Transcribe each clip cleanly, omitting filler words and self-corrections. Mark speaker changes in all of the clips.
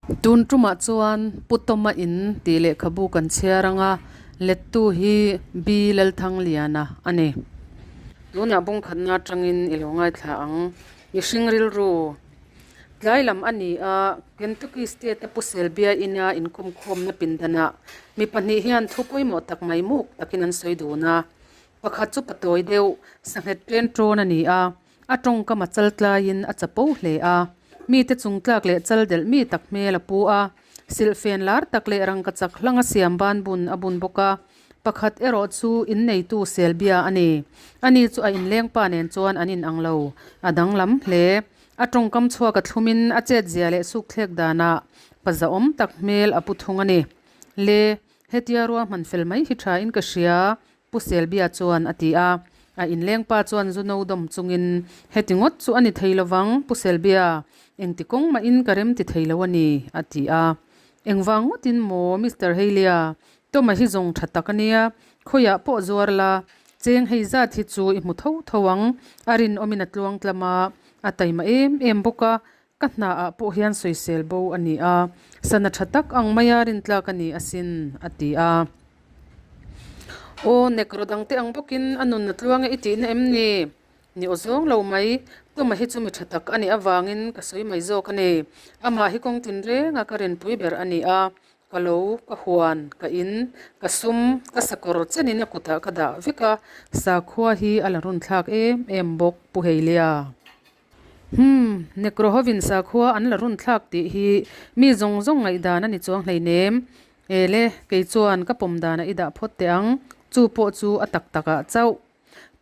Speaker 1: Tun tumah chuan Pu Tawma in tih lehkhabu kan chhiar ang a, lettu hi B Lalthangliana a ni. Tunah bungkhatna atangin i lo ngaithla ang. Mihring rilru tlai lam a ni a, Kentucky State-a Pu Selbia ina inkawmkhawmna pindanah mi pahnih hian thu pawimawh tak mai muk takin an sawi dun a. Pakhat chu patawi deuh, sanghet ṭen ṭawn a ni a. A tawngkam a chal tlaiin a chapo hle a, mite chung tlak leh chal delh mi tak hmel a pu a, silhfen lar tak leh rangkachak hlanga siam ban bun a bun bawk a. Pakhat erawh chu inneitu Selbia a ni. Ani chu a inlengpa nen chuan an inang lo, a danglam hle. A tawngkam chhuak a thlumin a chetzia leh sukthlek danah pa zahawm tak hmel a pu thung a ni. Le, hetia ruahman fel mai hi thain ka hria, Pu Selbia chuan a ti a. A inleng pa chuan zu no dawm chungin, Heti ngawt chu a ni thei lovang, Pu Selbia, engti kawng mahin ka rem ti thei lo a ni, a ti a. Engvang ngawtin maw, Mister Heilia, Toma hi zawng tha tak a nia, khawiah pawh zuar la, cheng hei zat hi chu i hmu tho tho ang, a rinawmin a tluang tlam a, a taima em em bawk a, Ka hna ah pawh hian sawisel bo a ni a, sana tha tak ang maia rintlak a ni asin, a ti a. Aw, Nekro dangte ang bawkin a nun a tluang e i tihna em ni? Ni aw zawng lo mai, Tuma hi chu mi tha tak a nih avangin ka sawi mai zawk a ni. Amah hi kawng tinrenga ka rinpui ber a ni a, Ka lo, ka huan, ka in, ka sum, ka sakawr chenin a kutah ka dah vek a, sakhua hi a la runthlak em em bawk, Pu Heilia. Humm, Nekro hovin sakhua an la runthlak tih hi mi zawng zawng ngaihdan a ni chuang hleinem. Ele, kei chuan ka pawm danah i dah phawt teh ang, chu pawh chu a tak takah chauh.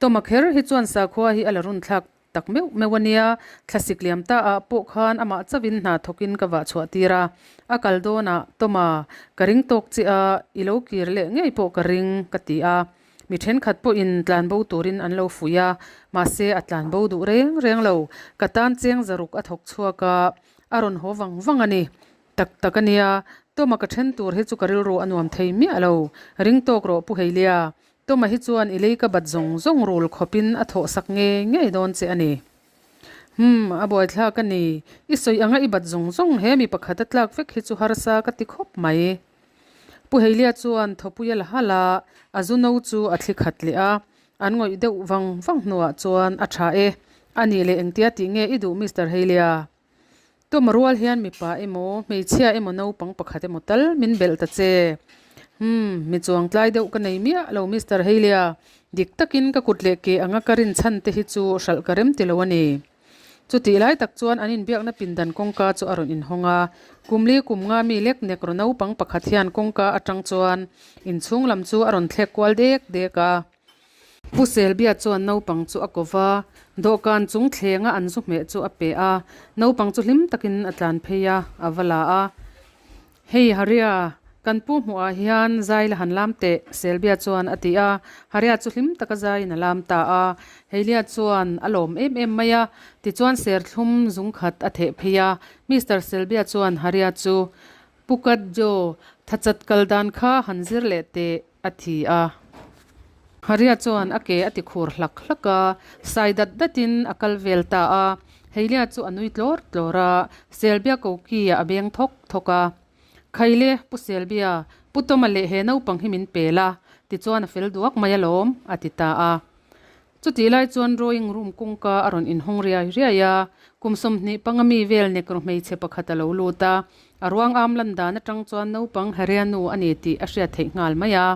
Speaker 1: Tawma kher hi chuan sakhua hi a la runthlak tak meuh meuh a nia, thlasik liam ta ah pawh khan amah chauhin hna thawkin ka vah chhuah tir a, a kal dawnah Tawma, ka ring tawk che a, i lo kir leh ngei pawh ka ring, ka ti a. Mi thenkhat pawhin tlanbo turin an lo fuih a, mahse a tlanbo duh reng reng lo. Ka tan cheng zaruk a thawk chhuak a, a rawn haw vang vang a ni. Tak tak a nia, Tawma ka then tur hi chu ka rilru a nuam thei miah lo. Ring tawk rawh Pu Heilia, Tawma hi chuan i lei ka bat zawng zawng rul khawpin a thawh sak ngei ngei dawn che a ni. Humm, a buaithlak a ni. I sawi anga i bat zawng zawng he mi pakhat a tlak vek hi chu harsa ka ti khawp mai. Pu Heilia chuan thawpui a la halh a, a zu no chu a thli khat leh a, an ngawih deuh vang vang hnuah chuan a tha e, a nih leh engtia tih nge i duh Mister Heilia? Tawma rual hian mipa emaw hmeichhia emaw naupang pakhat emaw tal min belh ta che. Humm, mi chuang tlai deuh ka nei miah lo Mister Heilia, dik takin ka kut leh ke anga ka rin chhan te hi chu hralh ka rem ti lo a ni. Chutih lai tak chuan an inbiakna pindan kawngka chu a rawn inhawng a, kum li kum nga mi lek nek raw naupang pakhat hian kawngka atang chuan inchhung lam chu a rawn thlek kual dek dek a. Pu Selbia chuan naupang chu a ko va, dawhkan chung thlenga an zu hmeh chu a pe a, naupang chu hlim takin a tlan phei a, a va la a. Hei Haria, kan pu hmuhah hian zai la han lam teh, Selbia chuan a ti a. Haria chu hlim taka zaiin a lam ta a. Heilia chuan a lawm em em mai a, tichuan serthlum zung khat a theh phei a. Mister Selbia chuan Haria chu, Pu Kadjo, thachat kal dan kha han zir leh teh, a ti a. Haria chuan a ke a ti khur hlak hlak a, sai dat datin a kal vel ta a. Heilia chu a nui tlawr tlawr a, Selbia koki-ah a beng thawk thawk a. Khaile, Pu Selbia, Pu Tawma leh he naupang hi min pel a, tichuan a fel duak mai alawm, a ti ta a. Chutih lai chuan drawing room kawngka a rawn inhawng riai riai a, kum 20 panga mi vel nekro hmeichhe pakhat a lo lut a, a ruang am lan dan atang chuan naupang Haria nu a ni tih a hriat theih nghal mai a.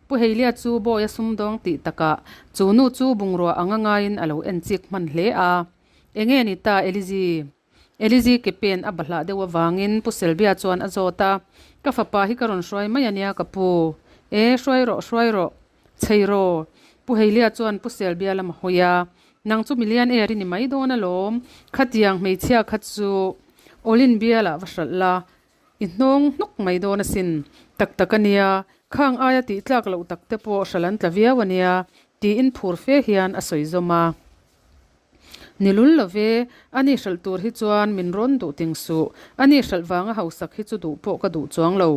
Speaker 1: Pu Heilia chu bawi a sumdawng tih takah chu nu chu bungrua anga ngaiin a lo en chik hman hle a. Enge ni ta Elizi? Elizi ke pen a bahlah deuh avangin Pu Selbia chuan a zawt a, Ka fapa hi ka rawn hruai mai a nia ka pu. E, hruai rawh, hruai rawh. Chhei rawh. Pu Heilia chuan Pu Selbia lam a hawi a, Nang chu milian er i ni mai dawn alawm. Khatiang hmeichhia kha chu Awlin bialah va hralh la, i hnawng hnawk mai dawn asin. Tak tak a nia, khang aia tih tlak loh tak te pawh hralh an tla viau a nia, tiin phur fe hian a sawi zawm a. Ni lul lo ve, a ni hralh tur hi chuan min rawn duh ting suh, a ni hralh vanga hausak hi chu duh pawh ka duh chuang lo.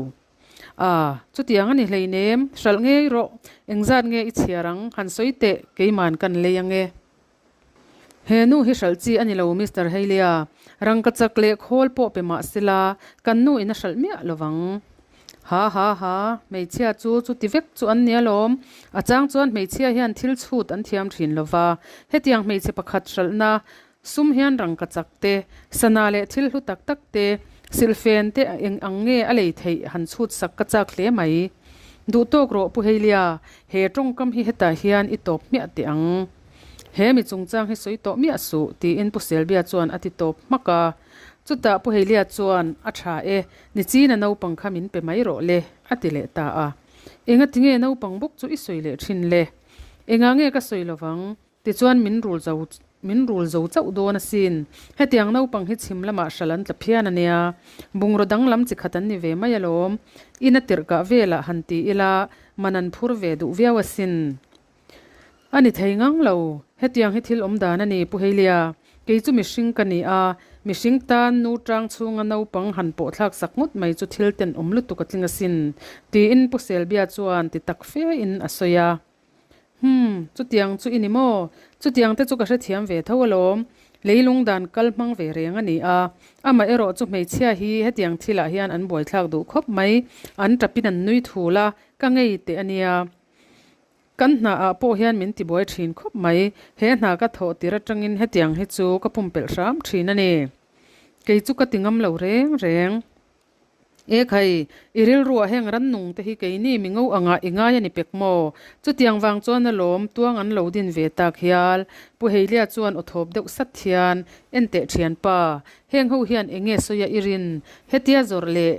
Speaker 1: A, chutiang a ni hleinem, hralh ngei rawh, engzat nge i chhiar ang, han sawi teh, keiman kan lei ang e. He nu hi hralh chi a ni lo Mister Hailey-a, rangkachak leh khawl pawh pe mah sela, kan nu in a hralh miah lo vang. Ha ha ha, hmeichhia chu chuti vek chu an ni alawm. A chang chuan hmeichhia hian thil chhut an thiam thin lo va, hetiang hmeichhe pakhat hralhna sum hian rangkachak te, sana leh thil hlu tak tak te, silhfen te eng ang nge a lei theih han chhut sak ka chak hle mai. Duh tawk rawh Pu Heilia, he tawngkam hi hetah hian i tawp hmiah teh ang. He mi chungchang hi sawi tawh miah suh, tiin Pu Selbia chuan a ti tawp hmak a. Chutah Pu Heilia chuan, A tha e, nichina naupang kha min pe mai rawh le, a ti leh ta a. Enga tinge naupang bawk chu i sawi leh thin le? Enga nge ka sawi lovang? Tichuan min rul zo min rul zo chauh dawn asin. Hetiang naupang hi chhim lamah hral an tla phian a nia. Bungraw danglam chi khat an ni ve mai alawm. Ina tirhkah velah han ti ila, man an phur ve duh viau asin. A ni thei ngang lo. Hetiang hi thil awm dan a ni, Pu Heilia. Kei chu mihring ka ni a, mihring tan nu tang chhunga naupang han pawh thlak sak ngawt mai chu thil tenawm lutuk a tling asin, tiin Pu Selbia chuan ti tak fe in a sawi a. Hum, chutiang chu i ni maw? Chutiang te chu ka hrethiam ve tho alawm. Leilung dan kal hmang ve reng a ni a. Amah erawh chu hmeichhia hi hetiang thilah hian an buaithlak duh khawp mai. An tapin an nui thul a, ka ngei teh a nia. Kan hna ah pawh hian min tibuai thin khawp mai, he hna ka thawh tir atangin hetiang hi chu ka pumpelh hram thin a ni. Kei chu ka ti ngam lo reng reng. E khai, i rilruah heng rannung te hi keini mi ngo angah i ngai a ni pek maw? Chutiang vang chuan alawm tuang an lo din ve tak hial. Pu Heilia chuan aw thawp deuh sat hian, Enteh thianpa, heng ho hian enge sawi a i rin? Hetia zawrh leh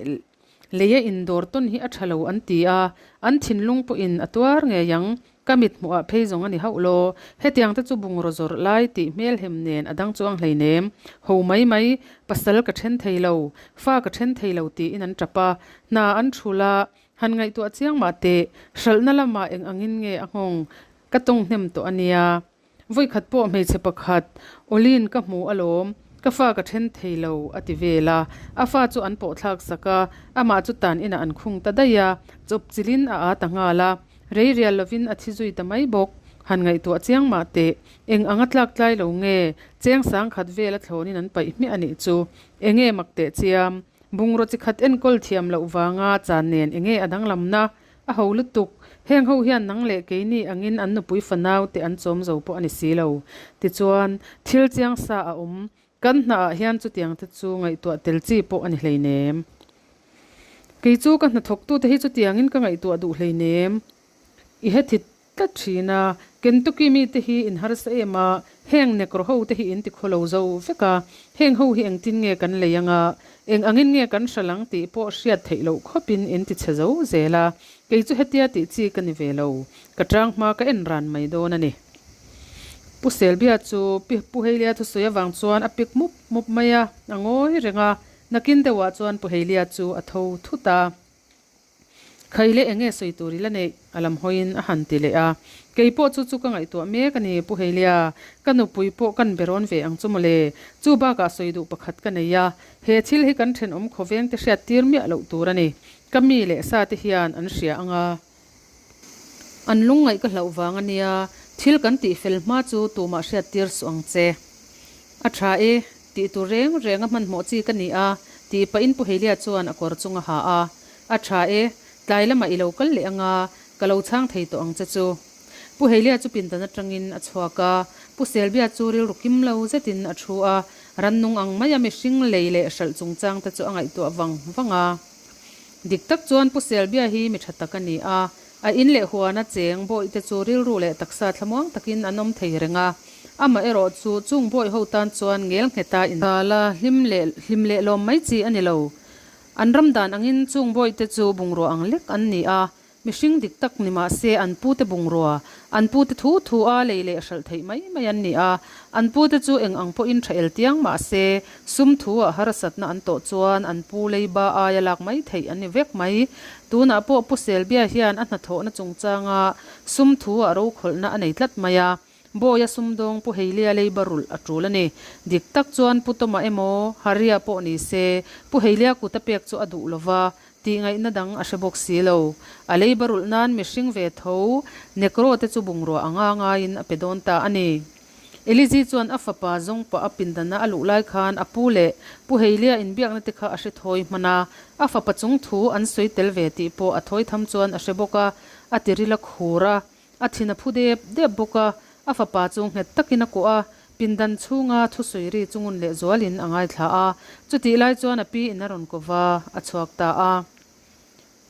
Speaker 1: Leia indawr tawn hi a tha lo an ti a, an thinlung pawhin a tuar ngei ang. Ka mit hmuhah phei zawng a ni hauh lo. Hetiang te chu bungraw zawrh lai tih hmelhem nen a dang chuang hleinem. Ho mai mai, pasal ka then thei lo, fa ka then thei lo tiin an tap a, hna an thul a, han ngaihtuah chiang mah teh, hralhna lamah eng angin nge a nghawng ka tawng hnem tawh a nia. Vawikhat pawh hmeichhe pakhat, Awlin ka hmu alawm, ka fa ka then thei lo, a ti vel a. A fa chu an pawh thlak sak a, amah chu tan inah an khung ta daih a, chawp chilhin a aa ta nghal a. Rei rial lovin a thi zui ta mai bawk. Han ngaihtuah chiang mah teh, eng anga tlak tlai lo nge, cheng sang khat vel a thlawnin an paih hmiah a nih chu. Enge mak teh chiam? Bungraw chi khat enkawl thiam loh vanga chan nen enge a danglamna? A ho lutuk, heng ho hian nang leh keini angin an nupui fanau te an chawm zo pawh a ni si lo. Tichuan, thil chiang sa a awm, kan hnaah hian chutiang te chu ngaihtuah tel chi pawh a ni hleinem. Kei chu ka hnathawktute hi chutiangin ka ngaihtuah duh hleinem. I heti tlat thin a, Kentucky mite hi in harsa em a, heng Negro ho te hi in ti khawlo zo vek a, heng ho hi engtin nge kan lei anga, eng angin nge kan hral ang tih pawh hriat theih loh khawpin in ti chhe zo zel a, kei chu hetia tih chi ka ni ve lo, ka tang hma ka en ran mai dawn a ni. Pu Selbia chu Pi Pu Heilia thusawi avang chuan a pik mup mup mai a, a ngawi reng a, nakin deuhah chuan Pu Heilia chu a tho thut a. Khai leh enge sawi tur i la neih? A lam hawiin a han ti leh a. Kei pawh chu chu ka ngaihtuah mek a ni, Pu Heilia. Ka nupui pawh kan be rawn ve ang chu mawle. Chu bakah sawi duh pakhat ka nei a. He thil hi kan thenawm khawveng te hriat tir miah loh tur a ni. Ka mi leh sa te hian an hria ang a. An lungngaih ka hlauh vang a nia. Thil kan tih fel hma chu tumah hriat tir suh ang che. A tha e, tih tur reng reng a hmanhmawh chi ka ni a, tih pahin Pu Heilia chuan a kawr chung a ha a. A tha e, tlai lamah i lo kal leh anga, ka lo chhang thei tawh ang che chu. Pu Heilia chu pindan atangin a chhuak a, Pu Selbia chu rilru kim lo zetin a thu a, rannung ang maia mihring lei leh hralh chungchang te chu a ngaihtuah vang vang a. Dik tak chuan Pu Selbia hi mi tha tak a ni a, A in leh huana cheng bawihte chu rilru leh taksa thlamuang takin an awm thei reng a, amaherawh chu chung bawih ho tan chuan ngel ngheta in la hlim leh hlim leh lawm mai chi a ni lo. An ram dan angin chung bawihte chu bungrua ang lek an ni a, mihring dik tak ni mah se an pute bungrua, an pute thu thu a lei leh hralh theih mai mai an ni a, an pute chu eng ang pawhin tha el tiang mah se sum thu ah harsatna an tawh chuan an pu leiba aia lak mai theih an ni vek mai. Tunah pawh Pu Selbia hian a hnathawhna chungchanga sum thu ah rokhawlhna a nei tlat mai a, Bawia sumdawng Pu Heilia leiba rulh a tul a ni. Dik tak chuan Pu Tawma emaw Haria pawh ni se Pu Heilia kut a pek chu a duh lova, tihngaihna dang a hre bawk si lo. A leiba rulh nan mihring ve tho Nekro te chu bungrua anga ngaiin a pe dawn ta a ni. Elizi chuan a fapa zawng pah a pindana a luh lai khan a pu leh Pu Heilia inbiakna te kha a hre thawi hman a, a fapa chung thu an sawi tel ve tih pawh a thawi tham chuan a hre bawk a, a tiril a khur a, a thin a phu dep dep bawk a, a fapa chu nghet takin a kuah a, pindan chhunga thusawi ri chu ngun leh zualin a ngaithla a, chutih lai chuan a pi in a rawn ko va, a chhuak ta a.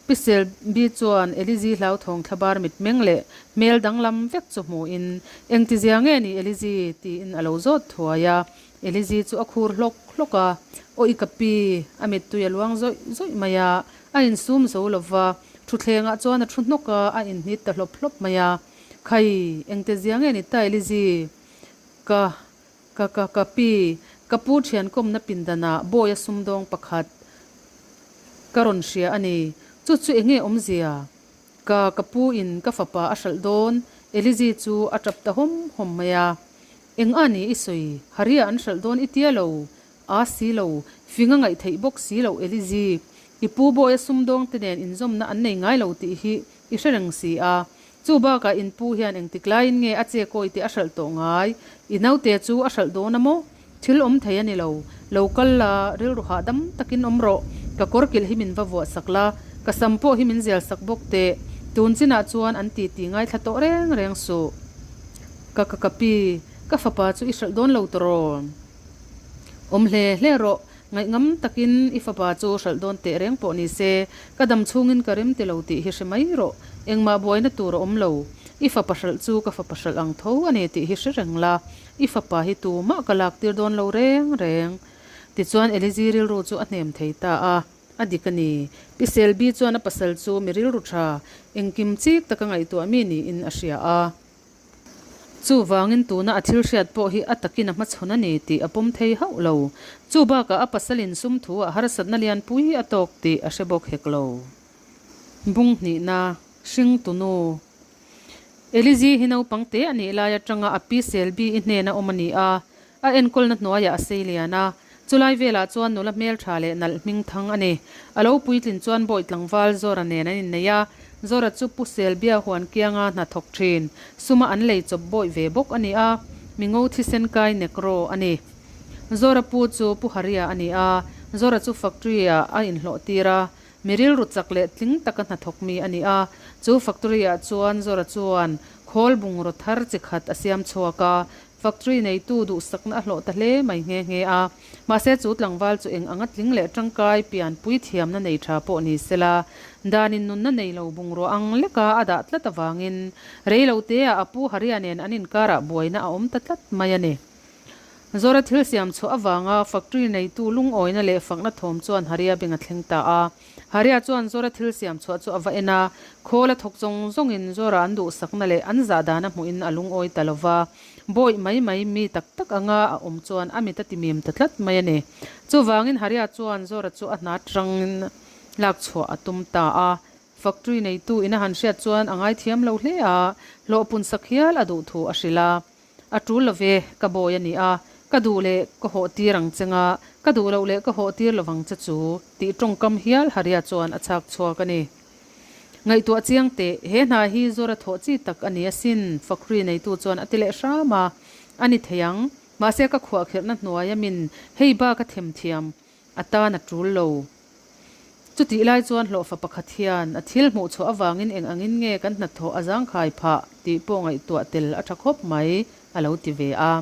Speaker 1: Pi Selby chuan Elizi hlauthawng thlabar mitmeng leh hmel danglam vek chu hmuhin, Engtizia nge ni Elizi? tiin a lo zawt thuai a. Elizi chu a khur hlawk hlawk a, Aw i ka pi, a mittui a luang zawih zawih mai a, a insum zo lo va, thutthlengah chuan a thu hnawk a, a inhnit ta hlawp hlawp mai a. Khai, engtizia nge ni ta Elizi? Ka, ka, ka, ka pi, ka pu thiankawmna pindanah bawi a sumdawng pakhat ka rawn hria a ni. Chu chu enge awmzia? Ka, ka pu in ka fapa a hralh dawn, Elizi chu a tap ta hawm hawm mai a. Eng a ni i sawi? Haria an hralh dawn i tia lo? A si lo, fing a ngaih theih bawk si loh Elizi. I pu bawi a sumdawng te nen inzawmna an nei ngai lo tih hi i hre reng si a. Chu bakah in pu hian engtik laiin nge a che kawi tih a hralh tawh ngai? I naute chu a hralh dawn a maw? Thil awm thei a ni lo. Lo kal la, rilru hahdam takin awm rawh. Ka kawr kilh hi min va vuah sak la, ka sam pawh hi min zial sak bawk teh. Tun chinah chuan an ti ti ngaithla tawh reng reng suh. Ka ka ka pi, ka fapa chu i hralh dawn lo tawh. Awm hle hle rawh. Ngaihngam takin i fapa chu hralh dawn teh reng pawh ni se, ka dam chhungin ka rem ti lo tih hi hre mai rawh. Engmah buaina tur a awm lo. I fapa hralh chu ka fapa hralh ang tho a ni tih hi hre reng la, i fapa hi tumah ka lak tir dawn lo reng reng. Tichuan Elizi rilru chu a hnem thei ta a, a dik a ni. Pi Selby chuan a pasal chu mi rilru tha, engkim chik taka ngaihtuah mi niin a hria a. Chuvangin tuna a thil hriat pawh hi a takin a hmachhawn a ni tih a pawm thei hauh lo. Chu bakah a pasalin sum thu ah harsatna lianpui a tawk tih a hre bawk hek lo. Bung hnihna, Hring tunu. Elizi hi naupang te a nih lai atanga a pi Selby i hnena awm a ni a, a enkawlna hnuaiah a sei lian a. Chulai velah chuan nula hmeltha leh nalh hming thang a ni. A lo puitlin chuan bawi tlangval Zora nen an innei a, Zora chu Pu Selbia huan kianga hna thawk thin, suma an lei chawp bawi ve bawk a ni a, mingo thisen kai Negro a ni. Zora pu chu Pu Haria a ni a, Zora chu factory-ah a inhlawh tir a, mi rilru chak leh tling taka hna thawk mi a ni a, chu factory-ah chuan Zora chuan khawl bungraw thar chi khat a siam chhuak a, Factory neitu duhsakna a hlawh ta hle mai nghe nghe a. Mahse chu tlangval chu eng anga tling leh tangkai pianpui thiamna nei tha pawh ni sela, danin nunna nei lo bungrua ang leka a dah tlat avangin rei lo teah a pu Haria nen an inkarah buaina a awm ta tlat mai a ni. Zora thil siam chhuah avanga factory neitu lungawina leh fakna thawm chuan Haria beng a thleng ta a. Haria chuan Zora thil siam chhuah chu a va en a, khawl a thawk zawng zawngin Zora an duhsakna leh an zah dan a hmuhin a lungawi ta lo va, bawih mai mai mi tak tak anga a awm chuan a mit a ti mim ta tlat mai a ni. Chuvangin Haria chuan Zora chu a hna tangin lak chhuah a tum ta a, factory neitu in a han hriat chuan a ngaithiam lo hle a, hlawh pun sak hial a duh thu a hrilh a. A tul lo ve, ka bawi a ni a, ka duh leh ka hawh tir ang che nga, ka duh loh leh ka hawh tir lo vang che chu, tih tawngkam hial Haria chuan a chhak chhuak a ni. Ngaihtuah chiang teh, he hna hi Zora thawh chi tak a ni asin, Fakhri neitu chuan a ti leh hram a, a ni thei ang, mahse ka khuahkhirhna hnuaia min hei bak a themthiam a tan a tul lo. Chutih lai chuan hlawhfa pakhat hian a thil hmuh chhuah avangin eng angin nge kan hnathawh a zangkhai phah tih pawh ngaihtuah tel a tha khawp mai, a lo ti ve a.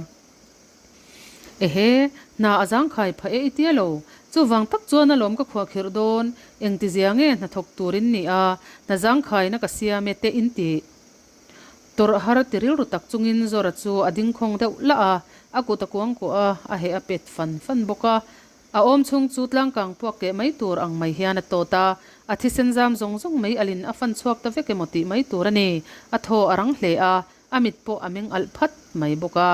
Speaker 1: Ehe, hna a zangkhai phah e i tia lo. Chuvang tak chuan alawm ka khuahkhirh dawn, engtizia nge hnathawk tur in nih a, hna zangkhaina ka siam e te in tih. Tawrh har ti rilru tak chungin Zora chu a ding khawng deuh lah a, a kut a kuangkuah a, a heh a pet fan fan bawk a. A awm chhung chu tlangkang puak keh mai tur ang mai hian a tawt a, a thisen zam zawng zawng mai alin a fan chhuak ta vek emaw tih mai tur a ni. A thaw a rang hle a, a mit pawh a meng alh phat mai bawk a.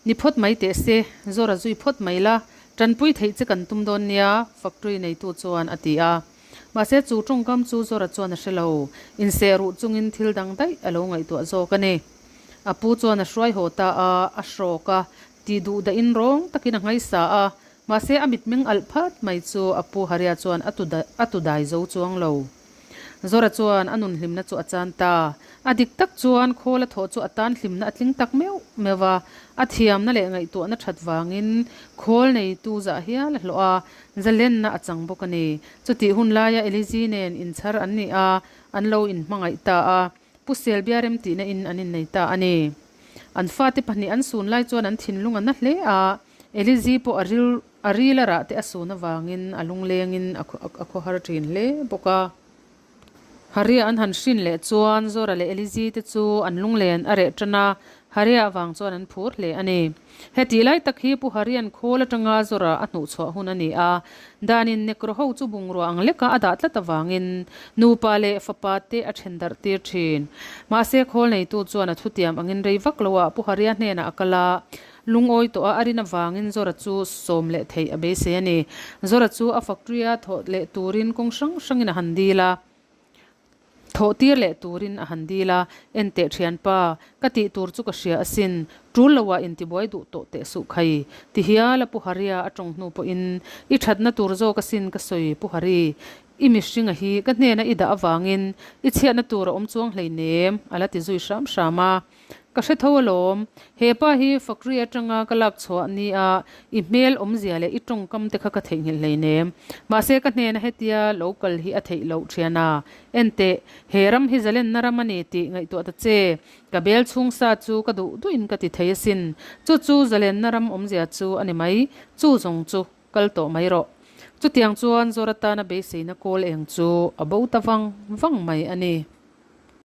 Speaker 1: Ni phawt mai teh se, Zora zui phawt mai la, tanpui theih che kan tum dawn nia, factory neitu chuan a ti a. Mahse chu tawngkam chu Zora chuan a hre lo, inseh ruh chungin thil dang daih a lo ngaihtuah zawk a ni. A pu chuan a hruai haw ta a, a hrawk a, Tih duh dahin rawng takin a ngaisa a, mahse a mitmeng alh phat mai chu a pu Haria chuan a tu a tu dai zo chuang lo. Zora chuan a nun hlimna chu a chan ta. A dik tak chuan khawl a thawh chu a tan hlimna a tling tak meuh meuh a, a thiamna leh ngaihtuahna that vangin khawl neitu zah hial a hlawh a, zalenna a chang bawk a ni. Chutih hun laia Elizi nen inchhar an ni a, an lo inhmangaih ta a, Pu Selbia remtihna in an innei ta a ni. An fate pahnih an sun lai chuan an thinlung a na hle a, Elizi pawh a ril a ril a rah te a sun avangin a lunglengin a a khawhar thin hle bawk a. Haria an han hrin leh chuan Zora leh Elizi te chu an lunglen a reh tan a, Haria avang chuan an phur hle a ni. Hetih lai tak hi Pu Harian khawl atanga Zora a hnuhchhuah hun a ni a, danin Nekro ho chu bungrua ang leka a dah tlat avangin nupa leh fapa te a then darh tir thin. Mahse khawl neitu chuan a thutiam angin rei vak loah Pu Haria hnenah a kal a, lungawi tawh a a rin avangin Zora chu sawm leh theih a beisei a ni. Zora chu a factory a thawh leh turin kawng hrang hrangin a han dil a. Thawh tir leh turin a han dil a, Enteh thianpa, ka tih tur chu ka hria asin, tul loah intibuai duh tawh teh suh khai, ti hial a Pu Haria a tawng hnu pawhin, I thatna tur zawk asin ka sawi Pu Hari, i mihringa hi ka hnena i dah avangin i chhiatna tur a awm chuang hleinem, a la ti zui hram hram a. Ka hre tho alawm, he pa hi factory atanga ka lak chhuah nia i hmel awmzia leh i tawngkam te kha ka theihnghilh hleinem. Mahse ka hnena hetia lo kal hi a theih loh thian a, enteh, he ram hi zalenna ram a ni tih ngaihtuah ta che, ka bel chhung sa chu ka duh duhin ka ti thei asin, chu chu zalenna ram awmzia chu a ni mai, chu zawng chu kal tawh mai rawh. Chutiang chuan Zoratana beiseina kawl eng chu a bo ta vang vang mai a ni.